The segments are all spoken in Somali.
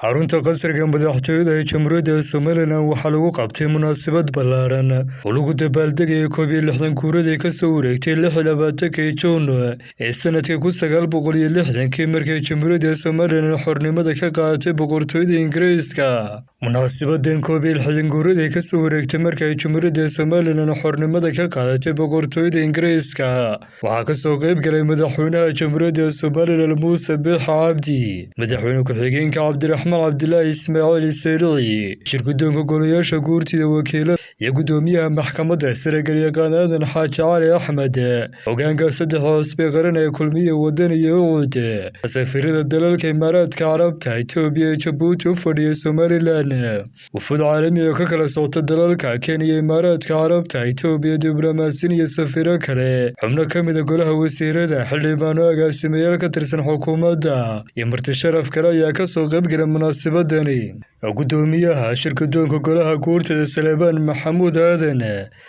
Xarunta qasriga madaxtooyada ee Jamhuuriyadda Somaliland waxaa lagu qabtay munaasabad ballaaran oo lagu dabaaldegayay 61 guuradii ka soo wareegtay 26-kii Juun ee sanadkii 1960-kii, markii Jamhuuriyadda Somaliland xornimada ka qaadatay Boqortooyada Ingiriiska. Munaasabadan 61 guuradii ka soo wareegtay markii ay Jamhuuriyadda Somaliland xornimada ka qaadatay Boqortooyada Ingiriiska waxaa ka soo qayb galay Madaxweynaha Jamhuuriyadda Somaliland Muuse Biixi Cabdi, Madaxweyne ku-xigeenka Cabdiraxmaan Cabdilaahi Ismaaciil Saylici, shirguddoonka golayaasha guurtida, wakiilada iyo guddoomiyaha maxkamadda sare Garyaqaan Aadan Xaaji Cali Axmed, hogaanka saddexda xisbi qaran ee Kulmiye, Wadani iyo UCID, safiirada dalalka Imaaraadka Carabta, Itoobiya iyo Jabuuti u fadhiya Somaliland, wufuud caalami oo ka kala socota dalalka Kenya, Imaaraadka Carabta, Itoobiya, diblomaasiyiin iyo safiiro kale, xubno ka mid ah golaha wasiirada, xildhibaano, agaasimayaal ka tirsan xukuumadda iyo marti sharaf kale ayaa ka soo qayb galay munaasabadani. Gudoomiyaha shirguddoonka golaha guurtida Saleebaan Maxamuud Aadan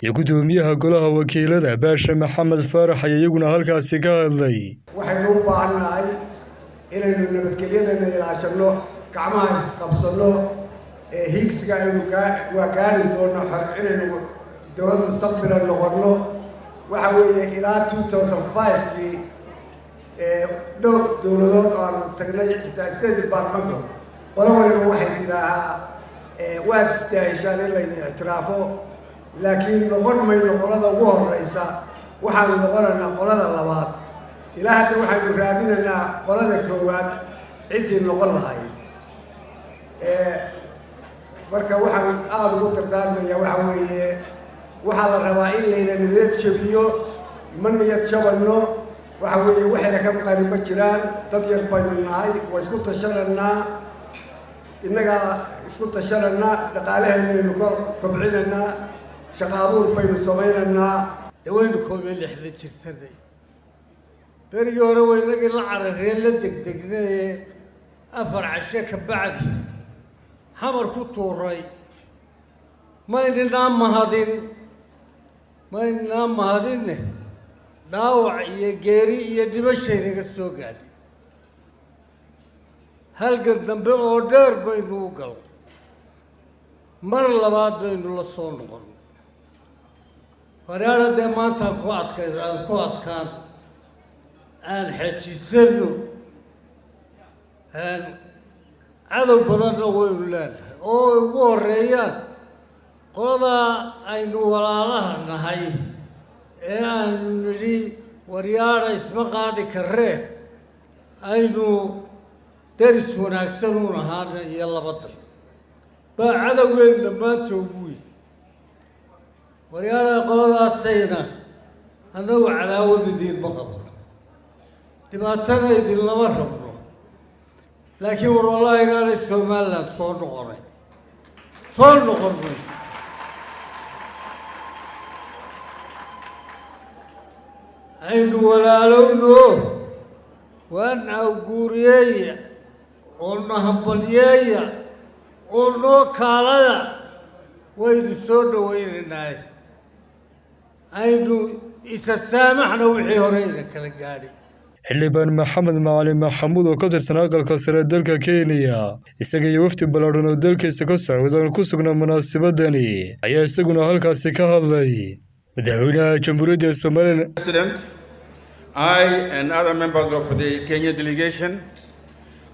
iyo gudoomiyaha golaha wakiilada Baashe Maxamed Faarax ayaa iyaguna halkaasi ka hadlay. Waxaynu u baahannahay inaynu nabadgelyadana ilaashanno, gacmaha isqabsanno, ee hiigsiga aynu gaa waa gaari doonno inaynu dowlad mustaqbila noqonno. Waxa weeye, ilaa 2005-kii dhowr dowladood oo aanu tagnay, xitaa State Departmentka, qolo waliba waxay tidhaahaa waad istaahishaan in laydin ictiraafo, laakiin noqon mayno qolada ugu horeysa, waxaanu noqonaynaa qolada labaad. Ilaa hadda waxaynu raadinaynaa qolada koowaad ciddii noqon lahayd. Marka waxaan aada ugu dardaarmayaa waxa weeye, waxaa la rabaa in layna niyad jabiyo. Ma niyad jabanno. Waxa weeye, waxayna ka maqani ma jiraan. Dad yar baynu nahay, waa isku tashananaa, innagaa isku tashananaa, dhaqaalahaynaynu kor kobcinaynaa, shaqa abuur baynu samaynaynaa. De waynu 61 jirsanay. Berigii hore waynagii la carareen, la degdegnaye, 4 casho ka bacdi Xamar ku tuuray. Mayninaa mahadin, mayninaa mahadinne, dhaawac iyo geeri iyo dhibashaynaga soo gaadhay. Halgan dambe oo dheer baynu u galnay, mar labaad baynu la soo noqonnay. Waryaala, dee maantaan ku adkay, aan ku adkaan, aan xejisano. Cadow badanna waynu leenahay, oo ay ugu horeeyaan qoladaa aynu walaalaha nahay ee aanu nidhi, waryaada, isma qaadi karree, aynu deris wanaagsan uun ahaana iyo laba dal baa cadowgeenna maanta ugu weyn. Waryaada, qoladaasayna annagu cadaawad idiinma qabno, dhibaatana idinlama rabno, laakiin war wallahi inaanay Somaliland soo noqonay, soo noqon mayso. Aynu walaalowno, waana awguuriyeeya oo na hambalyeeya oo noo kaalaya, waynu soo dhawaynaynaaye. Aynu isa saamaxna wixii hore ina kala gaadhay. Xildhibaan Maxamed Macalin Maxamuud oo ka tirsan aqalka sare dalka Kenya, isaga iyo wafdi ballaadhan oo dalkiisa ka socda ku sugnaa munaasabadani, ayaa isaguna halkaasi ka hadlay. Madaxweynaha Jamhuuriyadda Somaliland President, I and other members of the Kenya delegation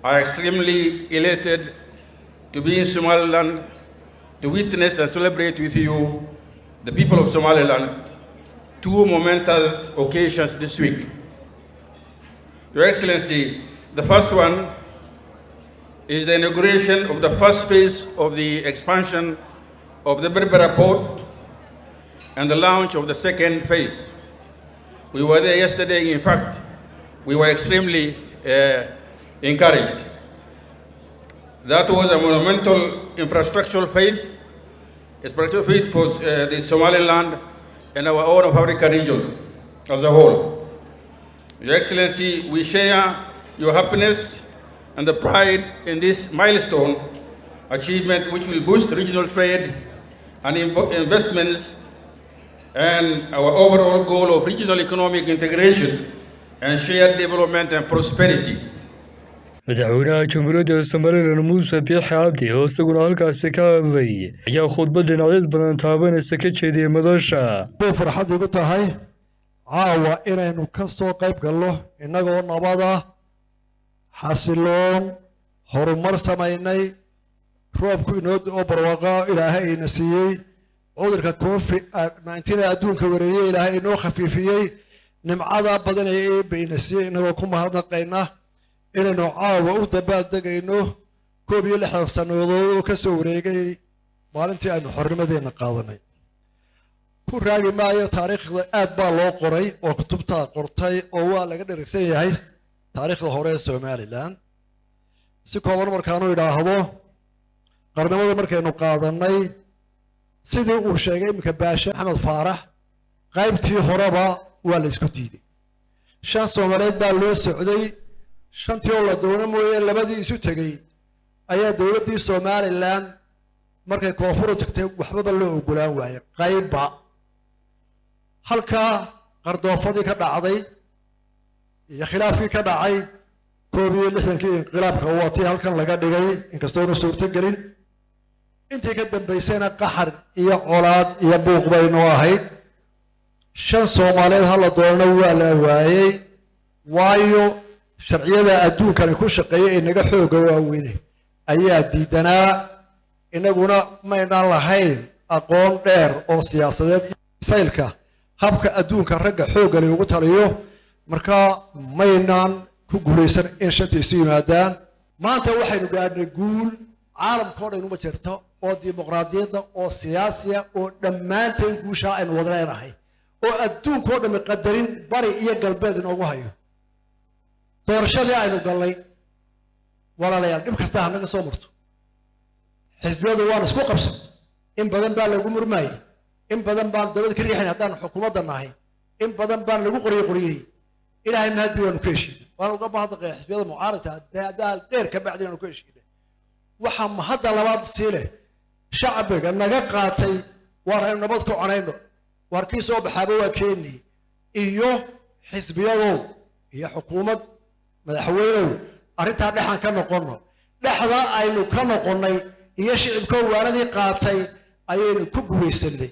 are extremely elated to be in Somaliland to witness and celebrate with you, the people of Somaliland, two momentous occasions this week. Your Excellency, the first one is the inauguration of the first phase of the expansion of the Berbera port and the launch of the second phase. We were there yesterday. In fact, we were extremely encouraged. That was a monumental infrastructural feat, a feat for the Somaliland and our Horn of Africa region as a whole. Your Excellency, we share your happiness and the pride in this milestone achievement, which will boost regional trade and investments and our overall goal of regional economic integration and shared development and prosperity. Madaxweynaha Jamhuuriyadda Somaliland Muuse Biixi Cabdi oo isaguna halkaasi ka hadlay ayaa khudbad dhinacyad badan taabanaysa ka jeediyey madasha. Bay farxad igu tahay caawa inaynu ka soo qayb galno innagoo nabada, xasiloon, horumar samaynay, roobku inoo oo barwaaqo Ilaahay ina siiyey, cudurka COVID-19 ee adduunka wareeriyey Ilaahay inoo khafiifiyey, nimcada badan ee Eebbe ina siiyey innagoo ku mahadnaqayna, inaynu caawa u dabaaldegayno 61 sannadood oo ka soo wareegay maalintii aynu xornimadeenna qaadanay. Ku raagi maayo taariikhda, aad baa loo qoray oo kutubtaa qortay oo waa laga dheragsan yahay taariikhda hore ee Somaliland. Si kooban markaanu idhaahdo, qarnimada markaynu qaadanay, sidii uu sheegay iminka Baashe Axmed Faarax, qaybtii horeba waa la isku diiday. Shan Soomaaliyeed baa loo socday. Shantii oo la doono mooye, labadii isu tegey ayaa dowladdii Somaliland markay koonfuru tagtay waxbaba loo ogolaan waayey qaybba. Halkaa qardoofadii ka dhacday iyo khilaafkii ka dhacay 61-kii inqilaabka waa tii halkan laga dhigay, inkastoonu suurto gelin. Intii ka dambaysayna qaxar iyo colaad iyo buuq baynoo ahayd. Shan Soomaaliyeed hala doonana waa la waayey, waayo sharciyada adduunkani ku shaqeeya ee naga xooga waaweyne ayaa diidanaa. Inaguna maynaan lahayn aqoon dheer oo siyaasadeed, saylka habka adduunka ragga xooggani ugu taliyo. Marka maynaan ku guulaysan in shantii isu yimaadaan. Maanta waxaynu gaadhnay guul caalamka o dhan uma jirto oo dimuqraadiyadda oo siyaasiya oo dhammaanteen guushaa aynu wada leenahay oo adduunka oo dhammi qadarin bari iyo galbeed inoogu hayo. Doorashadii aynu gallay, walaalayaal, dhib kasta ha naga soo marto. Xisbiyadu waan isku qabsan, in badan baa lagu murmaayey, in badan baan dowladda ka riixayn haddaan xukuumadda nahay, in badan baan lagu qoriyey qoriyey. Ilaahay mahadii, waanu ka heshiinay. Waan uga mahadnaqaya xisbiyada mucaaradka daal dheer ka bacdi inaanu ka heshiinay. Waxaa mahadda labaad sii leh shacbiga naga qaatay waar aynu nabad ku conayno, waar kii soo baxaaba waa keeni, iyo xisbiyadow iyo xukuumad madaxweynow, arrintaa dhexan ka noqonno. Dhexda aynu ka noqonnay iyo shicibkoo waanadii qaatay ayaynu ku guulaysanay.